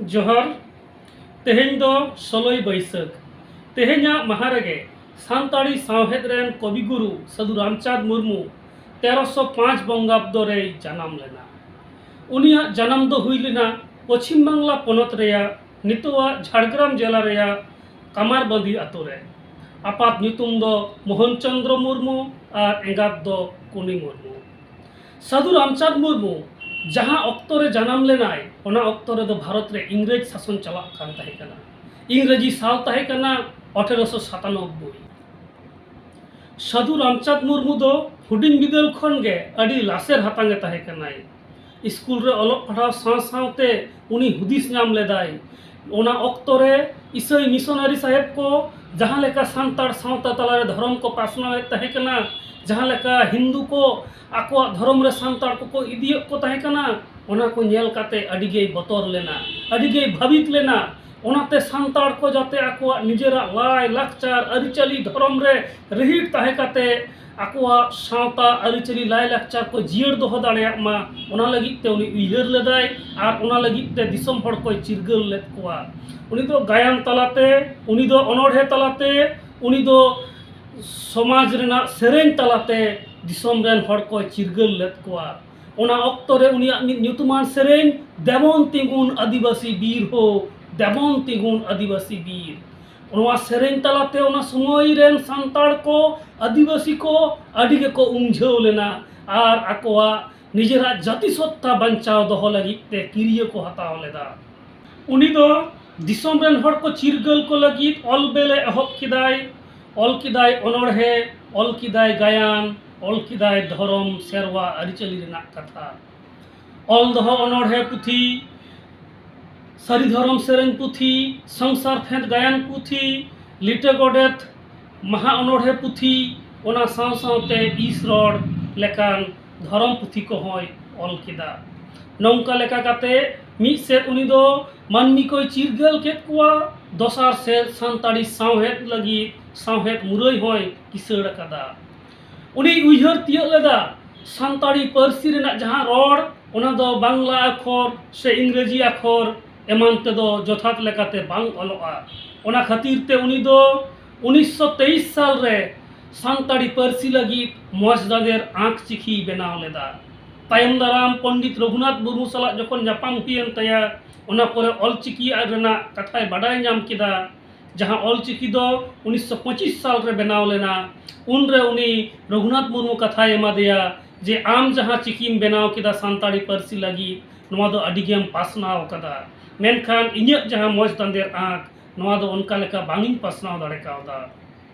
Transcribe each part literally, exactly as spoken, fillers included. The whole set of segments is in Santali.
ᱡᱚᱦᱟᱨ᱾ ᱛᱮᱦᱮᱧ ᱫᱚ ᱥᱳᱞᱳᱭ ᱵᱟᱹᱭᱥᱟᱹᱠᱷ᱾ ᱛᱮᱦᱮᱧᱟᱜ ᱢᱟᱦᱟ ᱨᱮᱜᱮ ᱥᱟᱱᱛᱟᱲᱤ ᱥᱟᱶᱦᱮᱫ ᱨᱮᱱ ᱠᱚᱵᱤᱜᱩᱨᱩ ᱥᱟᱹᱫᱷᱩ ᱨᱟᱢᱪᱟᱸᱫᱽ ᱢᱩᱨᱢᱩ ᱛᱮᱨᱚᱥᱚ ᱯᱟᱸᱪ ᱵᱚᱝᱜᱟᱵᱫᱚ ᱨᱮᱭ ᱡᱟᱱᱟᱢ ᱞᱮᱱᱟ᱾ ᱩᱱᱤᱭᱟᱜ ᱡᱟᱱᱟᱢ ᱫᱚ ᱦᱩᱭ ᱞᱮᱱᱟ ᱯᱚᱪᱷᱤᱢ ᱵᱟᱝᱞᱟ ᱯᱚᱱᱚᱛ ᱨᱮᱭᱟᱜ ᱱᱤᱛᱚᱜᱟᱜ ᱡᱷᱟᱲᱜᱨᱟᱢ ᱡᱮᱞᱟ ᱨᱮᱭᱟᱜ ᱠᱟᱢᱟᱨᱵᱟᱸᱫᱤ ᱟᱛᱳ ᱨᱮ᱾ ᱟᱯᱟᱛ ᱧᱩᱛᱩᱢ ᱫᱚ ᱢᱳᱦᱚᱱ ᱪᱚᱸᱫᱽᱨᱚ ᱢᱩᱨᱢᱩ ᱟᱨ ᱮᱸᱜᱟᱛ ᱫᱚ ᱠᱩᱱᱤ ᱢᱩᱨᱢᱩ᱾ ᱥᱟᱹᱫᱷᱩ ᱨᱟᱢᱪᱟᱸᱫᱽ ᱢᱩᱨᱢᱩ ᱡᱟᱦᱟᱸ ᱚᱠᱛᱚ ᱨᱮ ᱡᱟᱱᱟᱢ ᱞᱮᱱᱟᱭ, ᱚᱱᱟ ᱚᱠᱛᱚ ᱨᱮᱫᱚ ᱵᱷᱟᱨᱚᱛ ᱨᱮ ᱤᱝᱨᱮᱡᱽ ᱥᱟᱥᱚᱱ ᱪᱟᱞᱟᱜ ᱠᱟᱱ ᱛᱟᱦᱮᱸ ᱠᱟᱱᱟ᱾ ᱤᱝᱨᱮᱡᱤ ᱥᱟᱞ ᱛᱟᱦᱮᱸ ᱠᱟᱱᱟ ᱟᱴᱷᱮᱨᱚᱥᱚ ᱥᱟᱛᱟᱱᱚᱵᱵᱳᱭ᱾ ᱥᱟᱹᱫᱷᱩ ᱨᱟᱢᱪᱟᱸᱫᱽ ᱢᱩᱨᱢᱩ ᱫᱚ ᱦᱩᱰᱤᱧ ᱵᱤᱫᱟᱹᱞ ᱠᱷᱚᱱ ᱜᱮ ᱟᱹᱰᱤ ᱞᱟᱥᱮᱨ ᱦᱟᱛᱟᱝ ᱮ ᱛᱟᱦᱮᱸ ᱠᱟᱱᱟᱭ᱾ ᱥᱠᱩᱞ ᱨᱮ ᱚᱞᱚᱜ ᱯᱟᱲᱦᱟᱣ ᱥᱟᱶ ᱥᱟᱶᱛᱮ ᱩᱱᱤ ᱦᱩᱫᱤᱥ ᱧᱟᱢ ᱞᱮᱫᱟᱭ, ᱚᱱᱟ ᱚᱠᱛᱚ ᱨᱮ ᱤᱥᱟᱹᱭ ᱢᱤᱥᱚᱱᱟᱨᱤ ᱥᱟᱦᱮᱵ ᱠᱚ ᱡᱟᱦᱟᱸ ᱞᱮᱠᱟ ᱥᱟᱱᱛᱟᱲ ᱥᱟᱶᱛᱟ ᱛᱟᱞᱟᱨᱮ ᱫᱷᱚᱨᱚᱢ ᱠᱚ ᱯᱟᱥᱱᱟᱣᱮᱫ ᱛᱟᱦᱮᱸ ᱠᱟᱱᱟ, ᱡᱟᱦᱟᱸ ᱞᱮᱠᱟ ᱦᱤᱱᱫᱩ ᱠᱚ ᱟᱠᱚᱣᱟᱜ ᱫᱷᱚᱨᱚᱢ ᱨᱮ ᱥᱟᱱᱛᱟᱲ ᱠᱚᱠᱚ ᱤᱫᱤᱭᱮᱫ ᱠᱚ ᱛᱟᱦᱮᱸ ᱠᱟᱱᱟ, ᱚᱱᱟ ᱠᱚ ᱧᱮᱞ ᱠᱟᱛᱮ ᱟᱹᱰᱤ ᱜᱮᱭ ᱵᱚᱛᱚᱨ ᱞᱮᱱᱟ, ᱟᱹᱰᱤ ᱜᱮᱭ ᱵᱷᱟᱹᱵᱤᱛ ᱞᱮᱱᱟ᱾ ᱚᱱᱟᱛᱮ ᱥᱟᱱᱛᱟᱲ ᱠᱚ ᱡᱟᱛᱮ ᱟᱠᱚᱣᱟᱜ ᱱᱤᱡᱮᱨᱟᱜ ᱞᱟᱭ ᱞᱟᱠᱪᱟᱨ ᱟᱹᱨᱤᱪᱟᱹᱞᱤ ᱫᱷᱚᱨᱚᱢ ᱨᱮ ᱨᱤᱦᱤᱴ ᱛᱟᱦᱮᱸ ᱠᱟᱛᱮ ᱟᱠᱚᱣᱟᱜ ᱥᱟᱶᱛᱟ ᱟᱹᱨᱤᱪᱟᱹᱞᱤ ᱞᱟᱭᱼᱞᱟᱠᱪᱟᱨ ᱠᱚ ᱡᱤᱭᱟᱹᱲ ᱫᱚᱦᱚ ᱫᱟᱲᱮᱭᱟᱜ ᱢᱟ, ᱚᱱᱟ ᱞᱟᱹᱜᱤᱫ ᱛᱮ ᱩᱱᱤ ᱩᱭᱦᱟᱹᱨ ᱞᱮᱫᱟᱭ ᱟᱨ ᱚᱱᱟ ᱞᱟᱹᱜᱤᱫ ᱛᱮ ᱫᱤᱥᱚᱢ ᱦᱚᱲ ᱠᱚᱭ ᱪᱤᱨᱜᱟᱹᱞ ᱞᱮᱫ ᱠᱚᱣᱟ᱾ ᱩᱱᱤ ᱫᱚ ᱜᱟᱭᱟᱱ ᱛᱟᱞᱟᱛᱮ, ᱩᱱᱤ ᱫᱚ ᱚᱱᱚᱬᱦᱮ ᱛᱟᱞᱟᱛᱮ, ᱩᱱᱤ ᱫᱚ ᱥᱚᱢᱟᱡᱽ ᱨᱮᱱᱟᱜ ᱥᱮᱨᱮᱧ ᱛᱟᱞᱟᱛᱮ ᱫᱤᱥᱚᱢ ᱨᱮᱱ ᱦᱚᱲ ᱠᱚᱭ ᱪᱤᱨᱜᱟᱹᱞ ᱞᱮᱫ ᱠᱚᱣᱟ᱾ ᱚᱱᱟ ᱚᱠᱛᱚ ᱨᱮ ᱩᱱᱤᱭᱟᱜ ᱢᱤᱫ ᱧᱩᱛᱩᱢᱟᱱ ᱥᱮᱨᱮᱧ ᱫᱮᱵᱚᱱ ᱛᱤᱸᱜᱩᱱ ᱟᱹᱫᱤᱵᱟᱹᱥᱤ ᱵᱤᱨ ᱦᱳ, ᱫᱮᱵᱚᱱ ᱛᱤᱸᱜᱩᱱ ᱟᱹᱫᱤᱵᱟᱹᱥᱤ ᱵᱤᱨ᱾ ᱱᱚᱣᱟ ᱥᱮᱨᱮᱧ ᱛᱟᱞᱟᱛᱮ ᱚᱱᱟ ᱥᱚᱢᱚᱭ ᱨᱮᱱ ᱥᱟᱱᱛᱟᱲ ᱠᱚ, ᱟᱹᱫᱤᱵᱟᱹᱥᱤ ᱠᱚ ᱟᱹᱰᱤ ᱜᱮᱠᱚ ᱩᱢᱡᱷᱟᱹᱣ ᱞᱮᱱᱟ ᱟᱨ ᱟᱠᱚᱣᱟᱜ ᱱᱤᱡᱮᱨᱟᱜ ᱡᱟᱹᱛᱤ ᱥᱚᱛᱛᱟ ᱵᱟᱧᱪᱟᱣ ᱫᱚᱦᱚ ᱞᱟᱹᱜᱤᱫ ᱛᱮ ᱠᱤᱨᱭᱟᱹ ᱠᱚ ᱦᱟᱛᱟᱣ ᱞᱮᱫᱟ᱾ ᱩᱱᱤ ᱫᱚ ᱫᱤᱥᱚᱢ ᱨᱮᱱ ᱦᱚᱲ ᱠᱚ ᱪᱤᱨᱜᱟᱹᱞ ᱠᱚ ᱞᱟᱹᱜᱤᱫ ᱚᱞ ᱵᱮᱞ ᱮ ᱮᱦᱚᱵ ᱠᱮᱫᱟᱭ᱾ ᱚᱞ ᱠᱮᱫᱟᱭ ᱚᱱᱚᱬᱦᱮ, ᱚᱞ ᱠᱮᱫᱟᱭ ᱜᱟᱭᱟᱱ, ᱚᱞ ᱠᱮᱫᱟᱭ ᱫᱷᱚᱨᱚᱢ ᱥᱮᱨᱣᱟ ᱟᱹᱨᱤᱪᱟᱹᱞᱤ ᱨᱮᱱᱟᱜ ᱠᱟᱛᱷᱟ᱾ ᱚᱞ ᱫᱚᱦᱚ ᱚᱱᱚᱬᱦᱮ ᱯᱩᱛᱷᱤ, ᱥᱟᱹᱨᱤ ᱫᱷᱚᱨᱚᱢ ᱥᱮᱨᱮᱧ ᱯᱩᱛᱷᱤ, ᱥᱚᱝᱥᱟᱨ ᱯᱷᱮᱸᱫᱽ ᱜᱟᱭᱟᱱ ᱯᱩᱛᱷᱤ, ᱞᱤᱴᱟᱹ ᱜᱚᱰᱮᱛ ᱢᱟᱦᱟ ᱚᱱᱚᱬᱦᱮ ᱯᱩᱛᱷᱤ, ᱚᱱᱟ ᱥᱟᱶ ᱥᱟᱶᱛᱮ ᱤᱥ ᱨᱚᱲ ᱞᱮᱠᱟᱱ ᱫᱷᱚᱨᱚᱢ ᱯᱩᱛᱷᱤ ᱠᱚᱦᱚᱸᱭ ᱚᱞ ᱠᱮᱫᱟ᱾ ᱱᱚᱝᱠᱟ ᱞᱮᱠᱟ ᱠᱟᱛᱮ ᱢᱤᱫ ᱥᱮᱫ ᱩᱱᱤ ᱫᱚ ᱢᱟᱹᱱᱢᱤ ᱠᱚᱭ ᱪᱤᱨᱜᱟᱹᱞ ᱠᱮᱫ ᱠᱚᱣᱟ, ᱫᱚᱥᱟᱨ ᱥᱮᱫ ᱥᱟᱱᱛᱟᱲᱤ ᱥᱟᱶᱦᱮᱫ ᱞᱟᱹᱜᱤᱫ ᱥᱟᱶᱦᱮᱫ ᱢᱩᱨᱟᱹᱭ ᱦᱚᱸᱭ ᱠᱤᱥᱟᱹᱲ ᱟᱠᱟᱫᱟ᱾ ᱩᱱᱤᱭ ᱩᱭᱦᱟᱹᱨ ᱛᱤᱭᱳᱜ ᱞᱮᱫᱟ, ᱥᱟᱱᱛᱟᱲᱤ ᱯᱟᱹᱨᱥᱤ ᱨᱮᱱᱟᱜ ᱡᱟᱦᱟᱸ ᱨᱚᱲ, ᱚᱱᱟ ᱫᱚ ᱵᱟᱝᱞᱟ ᱟᱠᱷᱚᱨ ᱥᱮ ᱤᱝᱨᱮᱡᱤ ᱟᱠᱷᱚᱨ ᱮᱢᱟᱱ ᱛᱮᱫᱚ ᱡᱚᱛᱷᱟᱛ ᱞᱮᱠᱟᱛᱮ ᱵᱟᱝ ᱚᱞᱚᱜᱼᱟ᱾ ᱚᱱᱟ ᱠᱷᱟᱹᱛᱤᱨ ᱛᱮ ᱩᱱᱤ ᱫᱚ ᱩᱱᱤᱥᱥᱚ ᱛᱮᱭᱤᱥ ᱥᱟᱞ ᱨᱮ ᱥᱟᱱᱛᱟᱲᱤ ᱯᱟᱹᱨᱥᱤ ᱞᱟᱹᱜᱤᱫ ᱢᱚᱸᱡᱽ ᱫᱟᱸᱫᱮᱨ ᱟᱸᱠ ᱪᱤᱠᱤᱭ ᱵᱮᱱᱟᱣ ᱞᱮᱫᱟ᱾ ᱛᱟᱭᱚᱢ ᱫᱟᱨᱟᱢ ᱯᱚᱱᱰᱤᱛ ᱨᱚᱜᱷᱩᱱᱟᱛᱷ ᱢᱩᱨᱢᱩ ᱥᱟᱞᱟᱜ ᱡᱚᱠᱷᱚᱱ ᱧᱟᱯᱟᱢ ᱦᱩᱭᱮᱱ ᱛᱟᱭᱟ, ᱚᱱᱟ ᱯᱚᱨᱮ ᱚᱞᱪᱤᱠᱤ ᱨᱮᱱᱟᱜ ᱠᱟᱛᱷᱟᱭ ᱵᱟᱰᱟᱭ ᱧᱟᱢ ᱠᱮᱫᱟ, ᱡᱟᱦᱟᱸ ᱚᱞᱪᱤᱠᱤ ᱫᱚ ᱩᱱᱤᱥᱥᱚ ᱯᱚᱸᱪᱤᱥ ᱥᱟᱞ ᱨᱮ ᱵᱮᱱᱟᱣ ᱞᱮᱱᱟ᱾ ᱩᱱᱨᱮ ᱩᱱᱤ ᱨᱚᱜᱷᱩᱱᱟᱛᱷ ᱢᱩᱨᱢᱩ ᱠᱟᱛᱷᱟᱭ ᱮᱢᱟ ᱫᱮᱭᱟ ᱡᱮ, "ᱟᱢ ᱡᱟᱦᱟᱸ ᱪᱤᱠᱤᱢ ᱵᱮᱱᱟᱣ ᱠᱮᱫᱟ ᱥᱟᱱᱛᱟᱲᱤ ᱯᱟᱹᱨᱥᱤ ᱞᱟᱹᱜᱤᱫ, ᱱᱚᱣᱟ ᱫᱚ ᱟᱹᱰᱤ ᱜᱮᱢ ᱯᱟᱥᱱᱟᱣ ᱠᱟᱫᱟ, ᱢᱮᱱᱠᱷᱟᱱ ᱤᱧᱟᱹᱜ ᱡᱟᱦᱟᱸ ᱢᱚᱸᱡᱽ ᱫᱟᱸᱫᱮᱨ ᱟᱸᱠ, ᱱᱚᱣᱟ ᱫᱚ ᱚᱱᱠᱟ ᱞᱮᱠᱟ ᱵᱟᱝ ᱤᱧ ᱯᱟᱥᱱᱟᱣ ᱫᱟᱲᱮ ᱠᱟᱣᱫᱟ᱾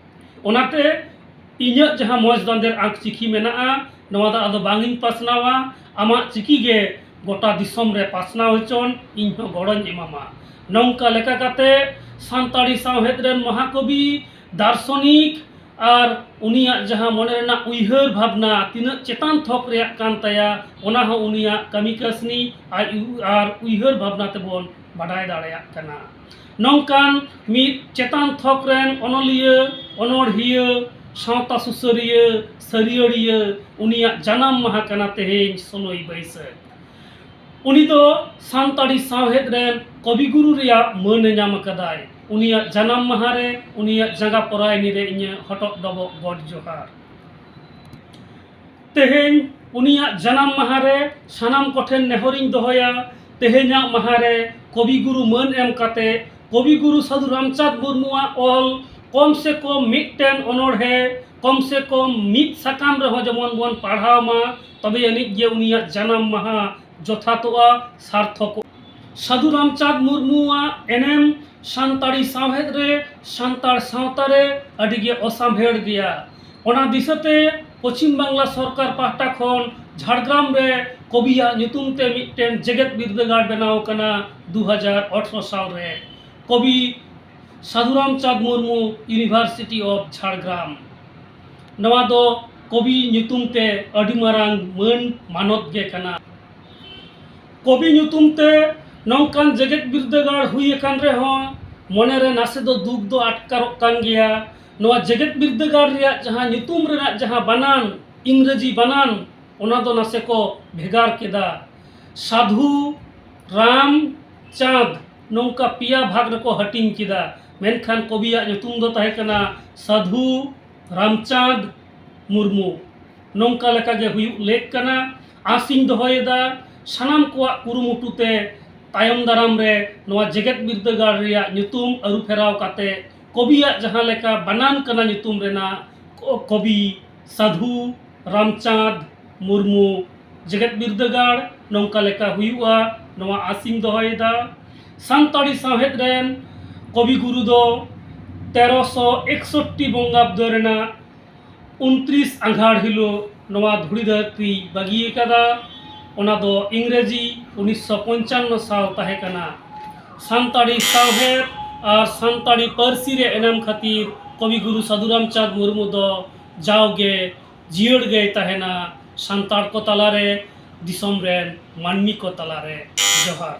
ᱚᱱᱟᱛᱮ ᱤᱧᱟᱹᱜ ᱡᱟᱦᱟᱸ ᱢᱚᱸᱡᱽ ᱫᱟᱸᱫᱮᱨ ᱟᱸᱠ ᱪᱤᱠᱤ ᱢᱮᱱᱟᱜᱼᱟ, ᱱᱚᱣᱟ ᱫᱚ ᱟᱫᱚ ᱵᱟᱝ ᱤᱧ ᱯᱟᱥᱱᱟᱣᱟ᱾ ᱟᱢᱟᱜ ᱪᱤᱠᱤ ᱜᱮ ᱜᱚᱴᱟ ᱫᱤᱥᱚᱢ ᱨᱮ ᱯᱟᱥᱱᱟᱣ ᱦᱚᱪᱚᱱ, ᱤᱧ ᱦᱚᱸ ᱜᱚᱲᱚᱧ ᱮᱢᱟᱢᱟ᱾" ᱱᱚᱝᱠᱟ ᱞᱮᱠᱟ ᱠᱟᱛᱮ ᱥᱟᱱᱛᱟᱲᱤ ᱥᱟᱶᱦᱮᱫ ᱨᱮᱱ ᱢᱚᱦᱟᱠᱚᱵᱤ, ᱫᱟᱨᱥᱚᱱᱤᱠ ᱟᱨ ᱩᱱᱤᱭᱟᱜ ᱡᱟᱦᱟᱸ ᱢᱚᱱᱮ ᱨᱮᱱᱟᱜ ᱩᱭᱦᱟᱹᱨ ᱵᱷᱟᱵᱽᱱᱟ ᱛᱤᱱᱟᱹᱜ ᱪᱮᱛᱟᱱ ᱛᱷᱚᱠ ᱨᱮᱭᱟᱜ ᱠᱟᱱ ᱛᱟᱭᱟ, ᱚᱱᱟ ᱦᱚᱸ ᱩᱱᱤᱭᱟᱜ ᱠᱟᱹᱢᱤ ᱠᱟᱹᱥᱱᱤ ᱟᱡ ᱩ-, ᱟᱨ ᱩᱭᱦᱟᱹᱨ ᱵᱷᱟᱵᱽᱱᱟ ᱛᱮᱵᱚᱱ ᱵᱟᱰᱟᱭ ᱫᱟᱲᱮᱭᱟᱜ ᱠᱟᱱᱟ᱾ ᱱᱚᱝᱠᱟᱱ ᱢᱤᱫ ᱪᱮᱛᱟᱱ ᱛᱷᱚᱠ ᱨᱮᱱ ᱚᱱᱚᱞᱤᱭᱟᱹ, ᱚᱱᱚᱲᱦᱤᱭᱟᱹ, ᱥᱟᱶᱛᱟ ᱥᱩᱥᱟᱹᱨᱤᱭᱟᱹ, ᱥᱟᱹᱨᱤᱭᱟᱹᱲᱤᱭᱟᱹ, ᱩᱱᱤᱭᱟᱜ ᱡᱟᱱᱟᱢ ᱢᱟᱦᱟ ᱠᱟᱱᱟ ᱛᱮᱦᱮᱧ ᱥᱳᱞᱳᱭ ᱵᱟᱹᱭᱥᱟᱹᱠᱷ᱾ ᱩᱱᱤ ᱫᱚ ᱥᱟᱱᱛᱟᱲᱤ ᱥᱟᱶᱦᱮᱫ ᱨᱮᱱ ᱠᱚᱵᱤᱜᱩᱨᱩ ᱨᱮᱭᱟᱜ ᱢᱟᱹᱱ ᱮ ᱧᱟᱢ ᱟᱠᱟᱫᱟᱭ᱾ ᱩᱱᱤᱭᱟᱜ ᱡᱟᱱᱟᱢ ᱢᱟᱦᱟ ᱨᱮ ᱩᱱᱤᱭᱟᱜ ᱡᱟᱸᱜᱟ ᱯᱚᱨᱟᱭᱱᱤ ᱨᱮ ᱤᱧᱟᱹᱜ ᱦᱚᱴᱚᱜ ᱰᱚᱵᱚᱜ ᱜᱚᱰ ᱡᱚᱦᱟᱨ᱾ ᱛᱮᱦᱮᱧ ᱩᱱᱤᱭᱟᱜ ᱡᱟᱱᱟᱢ ᱢᱟᱦᱟ ᱨᱮ ᱥᱟᱱᱟᱢ ᱠᱚᱴᱷᱮᱱ ᱱᱮᱦᱚᱨᱤᱧ ᱫᱚᱦᱚᱭᱟ, ᱛᱮᱦᱮᱧᱟᱜ ᱢᱟᱦᱟ ᱨᱮ ᱠᱚᱵᱤᱜᱩᱨᱩ ᱢᱟᱹᱱ ᱮᱢ ᱠᱟᱛᱮ ᱠᱚᱵᱤᱜᱩᱨᱩ ᱥᱟᱹᱫᱷᱩ ᱨᱟᱢᱪᱟᱸᱫᱽ ᱢᱩᱨᱢᱩᱣᱟᱜ ᱚᱞ ᱠᱚᱢ ᱥᱮ ᱠᱚᱢ ᱢᱤᱫᱴᱮᱱ ᱚᱱᱚᱬᱦᱮ, ᱠᱚᱢ ᱥᱮ ᱠᱚᱢ ᱢᱤᱫ ᱥᱟᱠᱟᱢ ᱨᱮᱦᱚᱸ ᱡᱮᱢᱚᱱ ᱵᱚᱱ ᱯᱟᱲᱦᱟᱣ ᱢᱟ, ᱛᱚᱵᱮ ᱟᱹᱱᱤᱡ ᱜᱮ ᱩᱱᱤᱭᱟᱜ ᱡᱟᱱᱟᱢ ᱢᱟᱦᱟ ᱡᱚᱛᱷᱟᱛᱚᱜᱼᱟ, ᱥᱟᱨᱛᱷᱚᱠᱚᱜᱼᱟ᱾ ᱥᱟᱹᱫᱷᱩ ᱨᱟᱢᱪᱟᱸᱫᱽ ᱢᱩᱨᱢᱩᱣᱟᱜ ᱮᱱᱮᱢ ᱥᱟᱱᱛᱟᱲᱤ ᱥᱟᱶᱦᱮᱫ ᱨᱮ, ᱥᱟᱱᱛᱟᱲ ᱥᱟᱶᱛᱟ ᱨᱮ ᱟᱹᱰᱤ ᱜᱮ ᱚᱥᱟᱢᱵᱷᱮᱲ ᱜᱮᱭᱟ᱾ ᱚᱱᱟ ᱫᱤᱥᱟᱹᱛᱮ ᱯᱚᱪᱷᱤᱢ ᱵᱟᱝᱞᱟ ᱥᱚᱨᱠᱟᱨ ᱯᱟᱦᱴᱟ ᱠᱷᱚᱱ ᱡᱷᱟᱲᱜᱨᱟᱢ ᱨᱮ ᱠᱚᱵᱤᱭᱟᱜ ᱧᱩᱛᱩᱢ ᱛᱮ ᱢᱤᱫᱴᱮᱱ ᱡᱮᱜᱮᱛ ᱵᱤᱨᱫᱟᱹᱜᱟᱲ ᱵᱮᱱᱟᱣ ᱟᱠᱟᱱᱟ ᱫᱩ ᱦᱟᱡᱟᱨ ᱟᱴᱷᱨᱚ ᱥᱟᱞ ᱨᱮ, ᱠᱚᱵᱤ ᱥᱟᱹᱫᱷᱩ ᱨᱟᱢᱪᱟᱸᱫᱽ ᱢᱩᱨᱢᱩ University of ᱡᱷᱟᱲᱜᱨᱟᱢ᱾ ᱱᱚᱣᱟ ᱫᱚ ᱠᱚᱵᱤ ᱧᱩᱛᱩᱢ ᱛᱮ ᱟᱹᱰᱤ ᱢᱟᱨᱟᱝ ᱢᱟᱹᱱ ᱢᱟᱱᱚᱛ ᱜᱮ ᱠᱟᱱᱟ᱾ ᱠᱚᱵᱤ ᱧᱩᱛᱩᱢ ᱛᱮ ᱱᱚᱝᱠᱟᱱ ᱡᱮᱜᱮᱛ ᱵᱤᱨᱫᱟᱹᱜᱟᱲ ᱦᱩᱭ ᱟᱠᱟᱱ ᱨᱮᱦᱚᱸ, ᱢᱚᱱᱮ ᱨᱮ ᱱᱟᱥᱮ ᱫᱚ ᱫᱩᱠ ᱫᱚ ᱟᱴᱠᱟᱨᱚᱜ ᱠᱟᱱ ᱜᱮᱭᱟ᱾ ᱱᱚᱣᱟ ᱡᱮᱜᱮᱛ ᱵᱤᱨᱫᱟᱹᱜᱟᱲ ᱨᱮᱭᱟᱜ ᱡᱟᱦᱟᱸ ᱧᱩᱛᱩᱢ ᱨᱮᱱᱟᱜ ᱡᱟᱦᱟᱸ ᱵᱟᱱᱟᱱ, ᱤᱝᱨᱮᱡᱤ ᱵᱟᱱᱟᱱ, ᱚᱱᱟ ᱫᱚ ᱱᱟᱥᱮ ᱠᱚ ᱵᱷᱮᱜᱟᱨ ᱠᱮᱫᱟ᱾ ᱥᱟᱫᱷᱩ ᱨᱟᱢᱪᱟᱸᱫᱽ ᱱᱚᱝᱠᱟ ᱯᱮᱭᱟ ᱵᱷᱟᱜᱽ ᱨᱮᱠᱚ ᱦᱟᱹᱴᱤᱧ ᱠᱮᱫᱟ, ᱢᱮᱱᱠᱷᱟᱱ ᱠᱚᱵᱤᱭᱟᱜ ᱧᱩᱛᱩᱢ ᱫᱚ ᱛᱟᱦᱮᱸ ᱠᱟᱱᱟ ᱥᱟᱫᱷᱩ ᱨᱟᱢᱪᱟᱸᱫᱽ ᱢᱩᱨᱢᱩ᱾ ᱱᱚᱝᱠᱟ ᱞᱮᱠᱟᱜᱮ ᱦᱩᱭᱩᱜ ᱞᱮᱠ ᱠᱟᱱᱟ᱾ ᱟᱥᱤᱧ ᱫᱚᱦᱚᱭᱮᱫᱟ ᱥᱟᱱᱟᱢ ᱠᱚᱣᱟᱜ ᱠᱩᱨᱩᱢᱩᱴᱩ ᱛᱮ ᱛᱟᱭᱚᱢ ᱫᱟᱨᱟᱢ ᱨᱮ ᱱᱚᱣᱟ ᱡᱮᱜᱮᱛ ᱵᱤᱨᱫᱟᱹᱜᱟᱲ ᱨᱮᱭᱟᱜ ᱧᱩᱛᱩᱢ ᱟᱹᱨᱩ ᱯᱷᱮᱨᱟᱣ ᱠᱟᱛᱮ ᱠᱚᱵᱤᱭᱟᱜ ᱡᱟᱦᱟᱸ ᱞᱮᱠᱟ ᱵᱟᱱᱟᱱ ᱠᱟᱱᱟ ᱧᱩᱛᱩᱢ ᱨᱮᱱᱟᱜ, ᱠᱚ-, ᱠᱚᱵᱤ ᱥᱟᱫᱷᱩ ᱨᱟᱢᱪᱟᱸᱫᱽ ᱢᱩᱨᱢᱩ ᱡᱮᱜᱮᱛ ᱵᱤᱨᱫᱟᱹᱜᱟᱲ ᱱᱚᱝᱠᱟ ᱞᱮᱠᱟ ᱦᱩᱭᱩᱜᱼᱟ, ᱱᱚᱣᱟ ᱟᱥᱤᱧ ᱫᱚᱦᱚᱭᱮᱫᱟ᱾ ᱥᱟᱱᱛᱟᱲᱤ ᱥᱟᱶᱦᱮᱫ ᱨᱮᱱ ᱠᱚᱵᱤ ᱜᱩᱨᱩ ᱫᱚ ᱛᱮᱨᱚᱥᱚ ᱮᱠᱥᱚᱴᱴᱤ ᱵᱚᱝᱜᱟᱵᱫᱚ ᱨᱮᱱᱟᱜ ᱩᱱᱛᱨᱤᱥ ᱟᱸᱜᱷᱟᱲ ᱦᱤᱞᱳᱜ ᱱᱚᱣᱟ ᱫᱷᱩᱲᱤ ᱫᱷᱟᱹᱨᱛᱤ ᱵᱟᱹᱜᱤ ᱟᱠᱟᱫᱟ᱾ ᱚᱱᱟ ᱫᱚ ᱤᱝᱨᱮᱡᱤ ᱩᱱᱤᱥᱥᱚ ᱯᱚᱧᱪᱟᱱᱱᱚ ᱥᱟᱞ ᱛᱟᱦᱮᱸ ᱠᱟᱱᱟ᱾ ᱥᱟᱱᱛᱟᱲᱤ ᱥᱟᱶᱦᱮᱫ ᱟᱨ ᱥᱟᱱᱛᱟᱲᱤ ᱯᱟᱹᱨᱥᱤ ᱨᱮ ᱮᱱᱮᱢ ᱠᱷᱟᱹᱛᱤᱨ ᱠᱚᱵᱤ ᱜᱩᱨᱩ ᱥᱟᱹᱫᱷᱩ ᱨᱟᱢᱪᱟᱸᱫᱽ ᱢᱩᱨᱢᱩ ᱫᱚ ᱡᱟᱣᱜᱮ ᱡᱤᱭᱟᱹᱲ ᱜᱮᱭ ᱛᱟᱦᱮᱱᱟ ᱥᱟᱱᱛᱟᱲ ᱠᱚ ᱛᱟᱞᱟᱨᱮ, ᱫᱤᱥᱚᱢ ᱨᱮᱱ ᱢᱟᱹᱱᱢᱤ ᱠᱚ ᱛᱟᱞᱟᱨᱮ᱾ ᱡᱚᱦᱟᱨ᱾